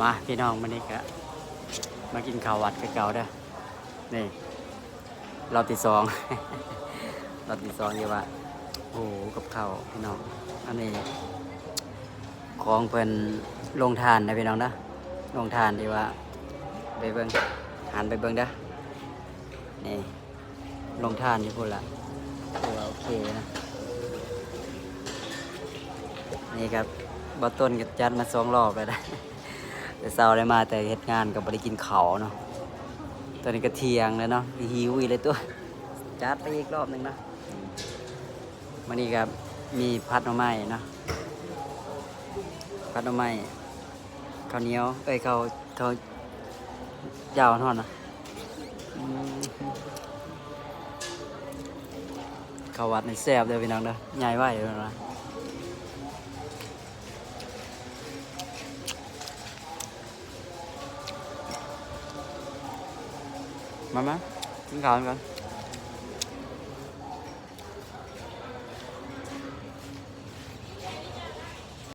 ມາພີ່ນ້ອງ ມື້ນີ້ກະມາກິນເຂົ້າວັດຄືເກົ່າເດີ້ ນີ້ ລອບທີສອງ ລອບທີສອງ ຢູ່ວ່າ ໂອ້ ກັບເຂົ້າພີ່ນ້ອງ ອັນນີ້ຂອງເພິ່ນໂຮງທານນະພີ່ນ້ອງເດີ ໂຮງທານທີ່ວ່າ ໄປເບິ່ງ ຫັນໄປເບິ່ງເດີ ນີ້ ໂຮງທານຢູ່ພຸ້ນລະ ຖືວ່າໂອເຄນະ ນີ້ກະ ບ່າວຕົ້ນກະຈັດມາສອງລອບແລ້ວນະ ແຕ່ເຊົ້າໄດ້ມາແຕ່ເຮັດງານກະບໍ່ໄດ້ກິນເຂົ້າເນາະ ຕອນນີ້ກະທ່ຽງແລ້ວເນາະ ຫິວອີກແລ້ວຕົວະ ຈັດໄປອີກລອບໜຶ່ງເນາະ ມື້ນີ້ກະມີຜັດໜໍ່ໄມ້ເນາະ ຜັດໜໍ່ໄມ້ ເຂົ້າໜຽວ ເອີຍ ເຂົ້າ ເຂົ້າເຈົ້າຮ້ອນນະ ອືມ ເຂົ້າວັດນີ້ແຊບເດີ້ພີ່ນ້ອງເດີ້ ໃຫຍ່ໄວເພິ່ນວ່າ ມາ ມາ ກິນເຂົ້ານຳກັນ.